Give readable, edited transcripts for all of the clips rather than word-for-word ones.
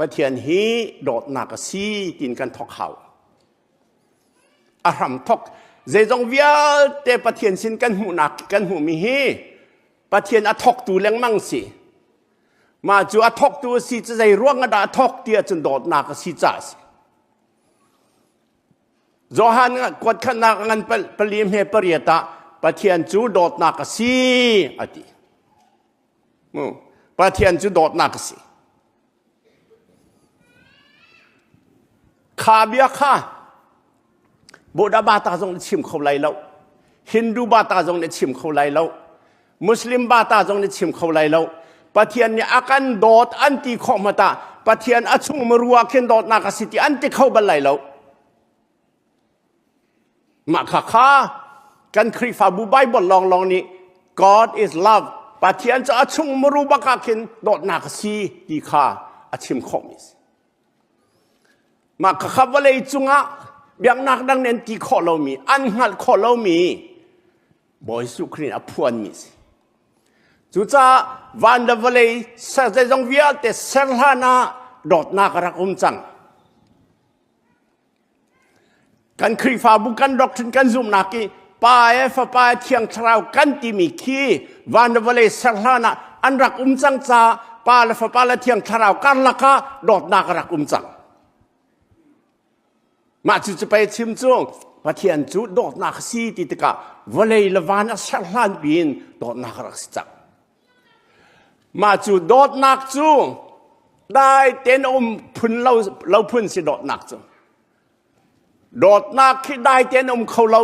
Pathian hi dawtnak a si tiin kan thawk hau. A hram thawk zeizong vialte Pathian sin kan hmuhnak kan hmuhmi hi Pathian a thawktu lengmang si. Mah cu a thawktu a si cu zei ruang ah dah a thawk ti ahcun dawtnak a si caah a si. Johan kuat khatnak ngan pali hme pariat ah Pathian cu dawtnak a si a ti. Pathian cu dawtnak a si. Kha bia kha Buddha bata zong nih chim kho lai lo. Hindu bata zong nih chim kho lai lo. Muslim bata zong nih chim kho lai lo. Pathian nih a kan dawt an ti khawh hmata Pathian a chung marua khin dawtnak a si ti an ti kho bal lai lo. Mah kha kha kan Khrihfabu Bible lawnglawng nih God is love Pathian cu a chung muru bak ah khin dawtnak a si ti kha a chim khawhmi a si. Mah kha kha vawlei cungah biaknak dang nih an ti khawh lomi, an hngalh khawh lomi Bawi Jesuh Khrih a phuanmi a si. Cucaah van le vawlei ser zeizong vialte ser hlan ah dawtnak a rak um cang. Kan Khrihfabu kan doctrine kan zumhnak i Pa e Fapa e Thiang Thlarau kan timi khi van le vawlei ser hlan ah an rak um cang ca Pa le Fapa le Thiang Thlarau karlak ah dawtnak a rak um cang. Mah cu cu pei chim cu Pathian cu dawtnak a si ti tikah vawlei le van a ser hlan piin dawtnak a rak si cang. Mah cu dawtnak cu dai tein um phun lo, lo phun si dawtnak cu. Dawtnak khi dai tein um kho lo.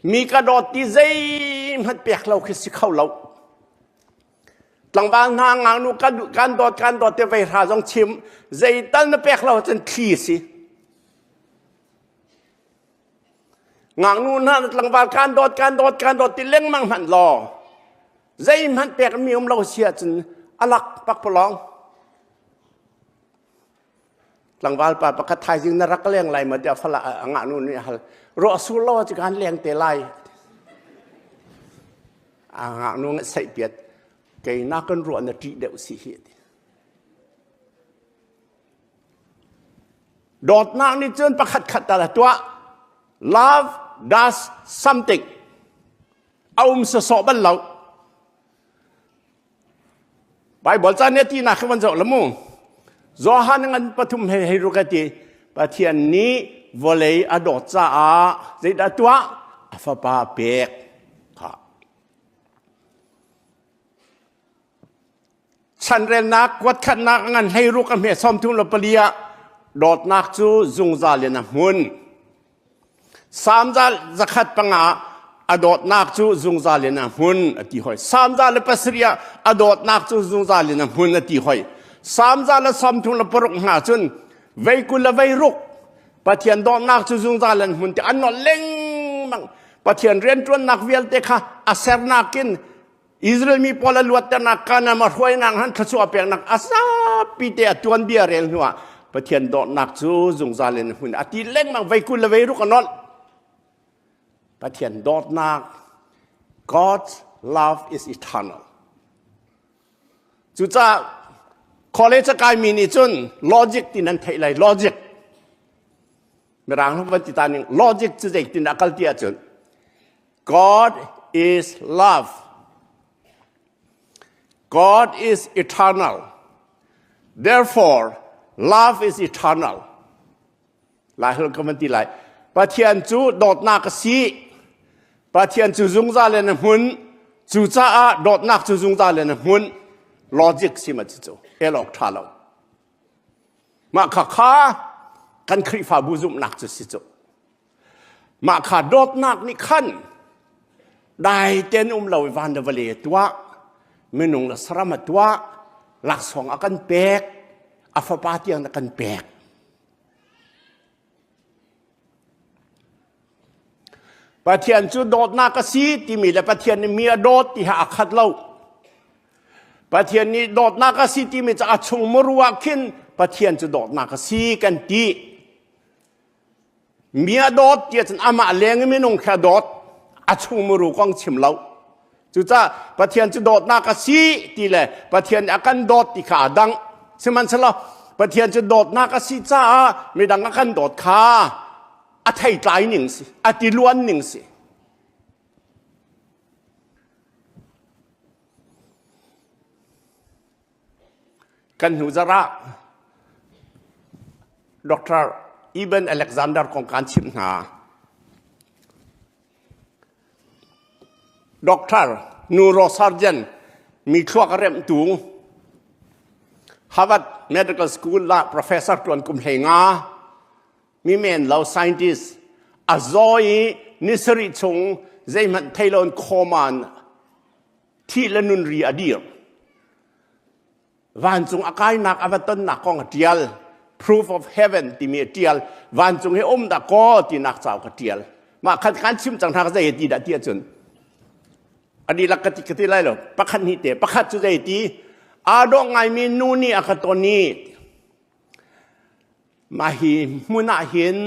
Mi ka dawt ti zeihmanh pek lo khi si kho lo. Tlangval hna ngaknu kan kan dawt kan dawt te vei hra zong chim zeital na pek lo cun thli si. Ngaknu hna tlangval kan dawt kan dawt kan dawt ti lengmang hmanh law zeihmanh pekmi um lo si ahcun a lak pakpalawng. Tlangval pa pakhat thaizing na rak leng lai ma tiah fala a ngaknu nih a hal. Ruah sur lo cu kan leng te lai. A ngaknu nih saihpiat kei na kan ruah na ṭih deuh si hi ti. Dawtnak nih cun pakhat khat tal a tuah. Love does something. A um sawsawh bal lo. Bible ca nih a ti nak khi van zoh la mu. Johan ngan pathum hei hei ruk a ti. Pathian nih vawlei a dawt caah zeidah tuah? A fapa pek. Kha. Chanrelnak kuatkhatnak a ngan 16 a hme 34 ah dawtnak cu zungzal in a hmun. Salm 105 a dawtnak cu zungzal in a hmun a ti hoi. Salm 107 ah a dawtnak cu zungzal in a hmun a ti hoi. Salm 136 hna cun vei kul le vei ruk Pathian dawtnak cu zungzal in hmun ti an nolh lengmang. Pathian rianṭuannak vialte kha a sernak in Israel mi pawl a luatternak Kanaan a hruainak han thluachuah peknak a zapi te a tuanbia rel hnuah Pathian dawtnak cu zungzal in hmun a ti lengmang vei kul le vei ruk a nolh. Pathian dawtnak God's love is eternal. Cucaah college a kaimi nih cun logic ti nan theih lai logic Mirang van ti ta ning logic cu zeitin a kal ti ahcun God is love. God is eternal. Therefore, love is eternal. Lai hol ka van ti lai. Pathian cu dawtnak a si. Pathian cu zungzal in a hmun. Cucaah dawtnak cu zungzal in a hmun. Logic si ma cu el awk tha lo. Mah kha kha kan Khrihfabu zumhnak cu si cu. Mah kha dawtnak nih khan dai tein um lo i van le vawlei a tuah, minung le saram a tuah, laksawng a kan pek, a fapa tiang a kan pek. Pathian cu dawtnak a si timi le Pathian nih mi a dawt ti ha a khat lo. Pathian nih dawtnak a si timi cu a chung muru ah khin Pathian cu dawtnak a si kan ti. Mi a dawt ti ahcun amah leng i minung khi a dawt. A chung muru kong chim lo. Cucaah Pathian cu dawtnak a si ti le Pathian a kan dawt ti kha a dang. Sihmanhsehlaw Pathian cu dawtnak a si caah midang a kan dawt kha a theitlai ning si, a tiluan ning si. Kan hnu zarh ah Dr. Eben Alexander kong kaan chimh hna. Doctor neurosurgeon mi thluak a remhtu Harvard Medical School ah professor tuan kum hlei nga mi men lo scientist a zaw i ni sarih chung zeihmanh thei loin coma thih le nun ri a dir. Vancung a kainak a va tonnak kong a ṭial. Proof of Heaven timi a ṭial. Vancung hi um dah kaw tinak cauk a ṭial. Mah khan kan chim cang hna ka zei ti dah ti ahcun a dihlak ka ti ka ti lai lo. Pakhat hnih te. Pakhat cu zei ti aa dawh ngaimi nu nih a ka ton i mah hi hmun ah hin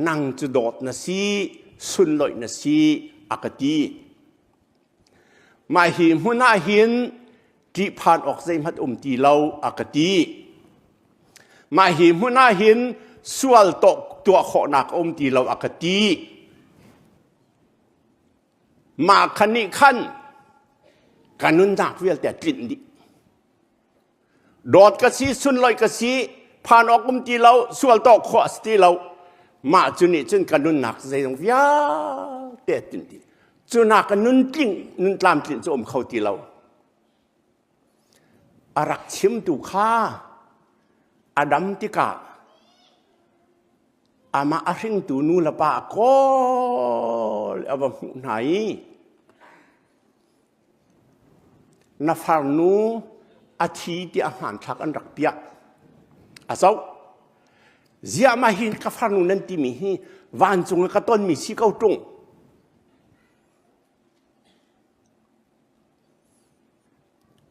nang cu dawt na si sunloih na si a ka ti. Mah hi hmun ah hin ṭihphan awk zeihmanh um ti lo a ka ti. Mah hi hmun ah hin sual tuah khawhnak a um ti lo a ka ti. Mah khan nih khan ka nunnak vialte a tlinh dih. Dawt ka si, sunlawih ka si, phan awk um ti lo, sual tawh khawh a si ti lo. Mah cu nih cun ka nunnak zeizong vialte a tlinh dih. Cu nak ka nun tling, nun tlamtlinh cu um kho ti lo. A rak chimtu kha a dam tikah amah a hringtu nu le pa a kawl a va hmuh hna i Na farnu a thi tiah hmanthlak an rak piah. A zoh. Ziah mah hi ka farnu nan timi hi vancung ah ka tonmi si ko ṭung.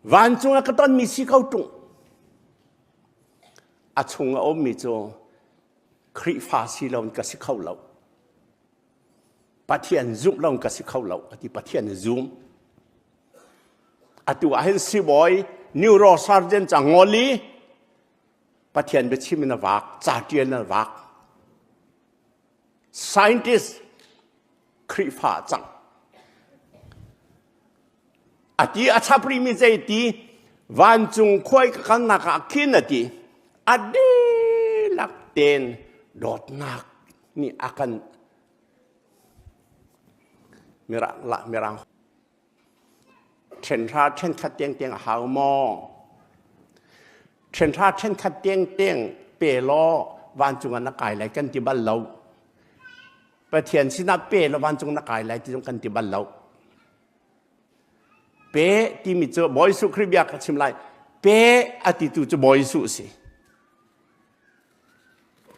Vancung ah ka tonmi si ko ṭung. A chung a ummi cu Khrihfa si lo in ka si kho lo. Pathian zumh lo ka si kho lo a ti Pathian zum. Atu ah hin sibawi neurosurgeon ca ngol i Pathian biachim in a vak, ca ṭial in a vak. Scientist Khrihfa cang. A ti a chap rihmi zei ti vancung khuai ka kalnak ah khin a ti a dihlak tein dawtnak nih a kan mirang la mirang ṭhenhra ṭhenkhat tiangtiang a hau maw ṭhenhra ṭhenkhat tiangtiang pe law vancung ah na kai lai kan ti bal lo Pathian sinah pe law vancung na kai lai ti zong kan ti bal lo Pe timi cu Bawi Jesuh Khrih bia ka chim lai. Pe a titu cu Bawi Jesuh a si.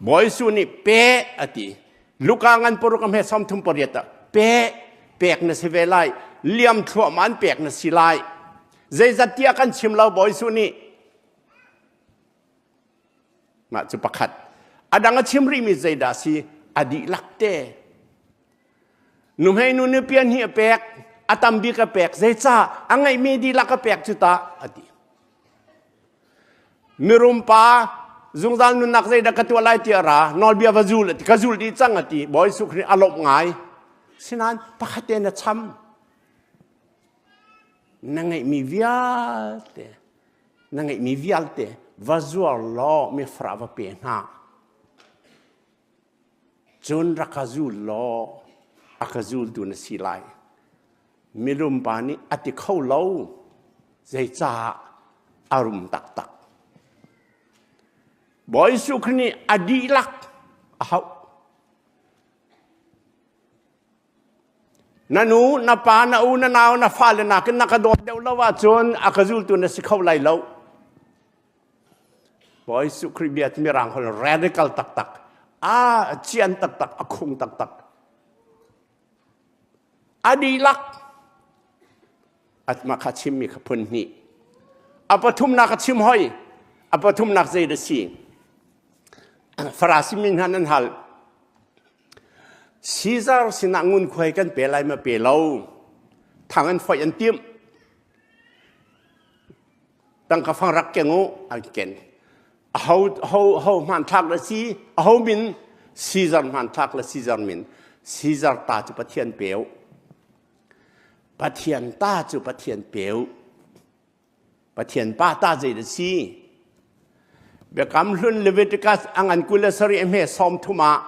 Bawi Jesuh nih pe a ti. Luka ngan paruk a hme sawmthum pariat ah pe pek na si ve lai. Liam thluahmah an pek na si lai. Zeizat tiah kan chim lo Bawi Jesuh nih. Mah cu pakhat. A dang a chim rihmi zeidah si? A dihlak te. Nuhmei nu nih pian hi a pek, a tam bik a pek, zeicah a ngeihmi dihlak a pek cu ta a ti. Mirum pa zungzal nunnak zeidah ka tuah lai ti a ra, nawlbia va zul a ti, ka zul dih cang a ti. Bawi Jesuh Khrih a lawmh ngai. Sinain pakhat te na cham. Na ngeihmi vialte, na ngeihmi vialte va zuar law mifra va pe hna. Cun rak ka zul law a ka zultu na si lai. Mirum pa nih a ti kho lo, zeicah a rum taktak. Bawi Jesuh Khrih nih a dihlak a hauh. Na nu, na pa, na u, na nau, na fale nakin na ka dawt deuh lo ahcun a ka zultu na si kho lai lo. Bawi Jesuh Khrih bia cu mirang holh radical taktak, a cian taktak, a khung taktak. A dihlak atma kha chimmi kha phun hnih. A pathumnak a chim hoi. A pathumnak zei da si? Farasi mi hna nan hal. Caesar sinah ngunkhuai kan pe lai ma pe lo. Thang an foih an timh. Tangka fang rak keng u an ken. Aho ho ho hmanthlak le si aho min Caesar hmanthlak le Caesar min Caesar ta cu Pathian peu. Pathian ta cu Pathian peu. Pathian pa ta zei da si? Biakam hlun Leviticus a ngan 27 a hme 30 ah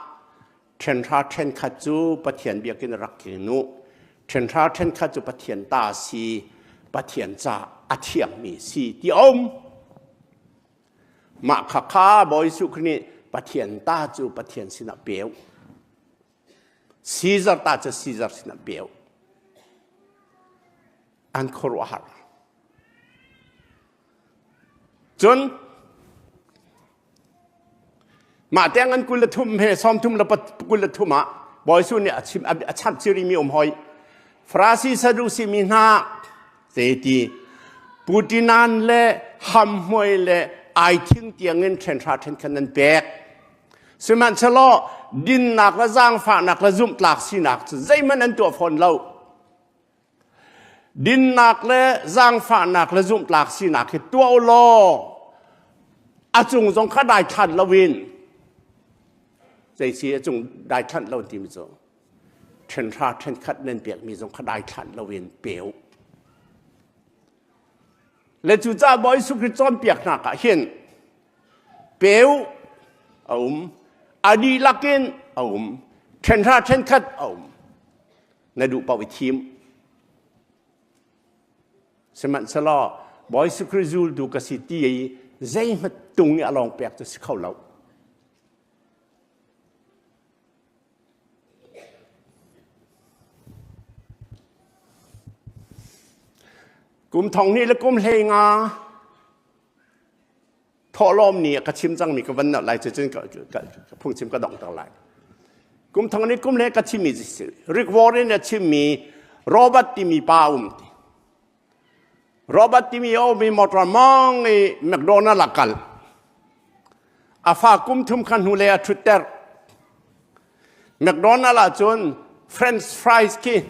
ṭhenhra ṭhenkhat cu Pathian biakinn rak tlin u. Ṭhenhra ṭhenkhat cu Pathian ta si, Pathian ca a thiangmi si ti a um. Mah khakha Bawi Jesuh Khrih nih Pathian ta cu Pathian sinah peu. Caesar ta cu Caesar sinah peu. An khuaruahhar. Cun mah tiang an 23 he 33 le 23 ah Bawi Jesuh nih a chim a chamh cirimi um hoi. Farasi Sadusi mi hna zeiti putinan le hamhmuai le aithing tiangin ṭhenhra ṭhenkhan nan pek. Sihmanhsehlaw dinnak le zaangfahnak le zumhtlak sinak cu zeihmanh an tuah fawn lo. Dinnak le zaangfahnak le zumhtlak sinak hi tuah u law a cung zong kha daithlan loin zei si a cung daithlan lo timi cu ṭhenhra ṭhenkhat nan pekmi zong kha daithlan loin pe u. Le cucaah Bawi Jesuh Khrih cawnpiaknak ah hin peu a um, a dihlak in a um, ṭhenhra ṭhenkhat a um. Na duh paoh i thim. Sihmanhsehlaw Bawi Jesuh Khrih zultu ka si ti i zeihmanh tung i a lawng pek cu si kho lo. Kum thong hnih le kum hlei nga thawhlawm ni ka chim cangmi ka van nolh lai cucun ka phungchim ka donghter lai. Kum thong nih kum hlei ka chimmi Rick Warren a chimmi Robert timi pa um ti. Robert timi a um i motor mong i McDonald a kal. A fa kum thum kha hnulei a ṭhutter. McDonald ahcun French fries khi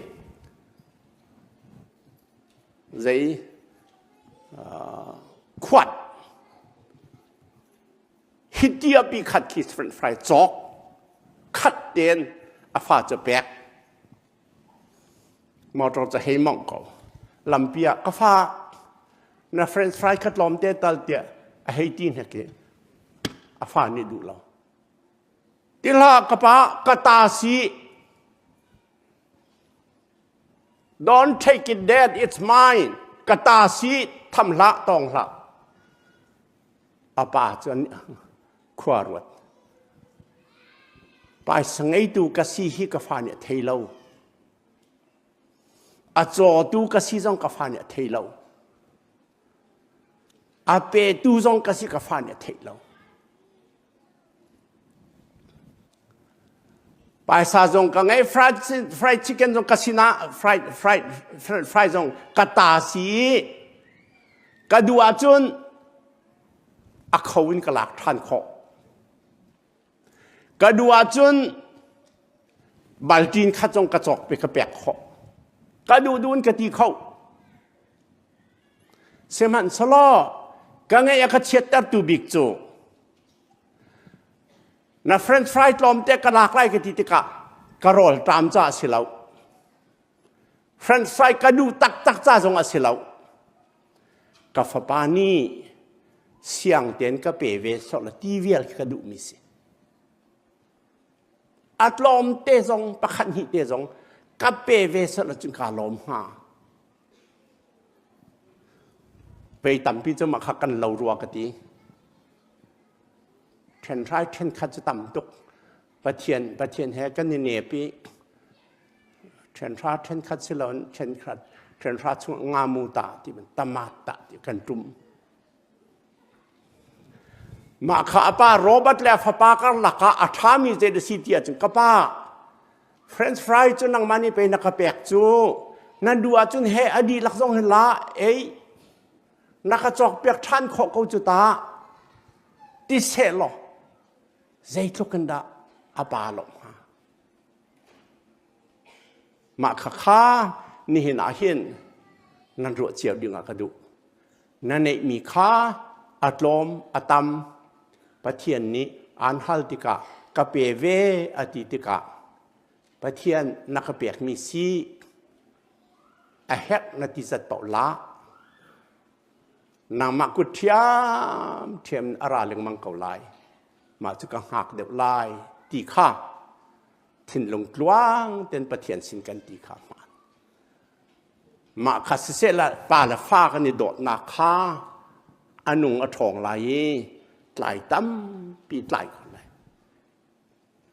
zei khuat hitia pi khat khi French fry cawk khat ten a fa cu pek. Motor cu hei mongh ko. Lampi ah ka fa na French fry khat lawm te tal tiah a hei ti hnek i a fa nih duh lo. Ti hlah ka pa ka ta si. Don't take it dad, it's mine. Ka ta si tham hlah tong hlah. A pa cu khua ruat. Paisa ngeitu ka si hi ka fa nih a thei lo. A cawtu ka si zong ka fa nih a thei lo. A petu zong ka si ka fa nih a thei lo. Paisa zong ka ngei fried, fried chicken zong ka sinah fried, fried, fried, fry zong ka ta si ka duh ahcun a kho in ka lak ṭhan khawh. Ka duh ahcun balṭin khat zong ka cawk pe ka pek khawh. Ka duh duh in ka ti kho. Sihmanhsehlaw ka ngeih a ka chiattertu bik cu na french fry tlawmte ka lak lai ka ti tikah ka rawl ṭam caah si lo. French fry ka duh taktak ca zong a si lo. Ka fapa nih siang tein ka pe ve sawh la ti vial khi ka duhmi si. A tlawm te zong pakhat hnih te zong ka pe ve sawh la cun kaa lawm hnga. Pei tampi cu mah kha kan lo rua ka ti. Ṭhenhrai ṭhenkhat cu tam tuk. Pathian Pathian he kan i nep i ṭhenhra ṭhenkhat si loin ṭhenkhat ṭhenhra chung ngamu ta ti tamat ta ti kan ṭum. Mah kha a pa Robert le a fapa karlak ah a ṭhami zei da si ti ahcun ka pa French fry cu nangmah nih pei na ka pek cu na duh ahcun he a dihlak zong hin la ei na ka cawkpiak ṭhan khawh ko cu ta ti seh law zeitluk in dah a pa lawmh hnga? Mah khakha. Nihin ah hin nan ruah cio ding ah ka duh. Na neihmi kha a tlawm a tam Pathian nih aan hal tikah ka pe ve a ti tikah Pathian na ka pekmi si a herh na ti zat paoh la. Nangmah kut ṭhiamṭhiam in a ra lengmang ko lai. Mah cu ka hngak deuh lai ti kha thinlung tluang ten Pathian sin kan ti kha hmaan. Mah kha siseh la pa le fa kan i dawtnak kha a nung a ṭhawng lai i tlai tampi tlai kho lai.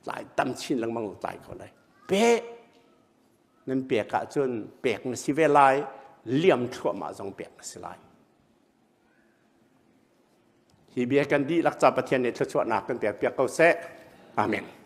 Tlai tam chin lengmang tlai kho lai. Pe nan pek ahcun pek na si ve lai, liam thluahmah zong pek na si lai. Hi bia kan dihlak ca Pathian nih thluachuahnak kan pek piak ko seh. Amen.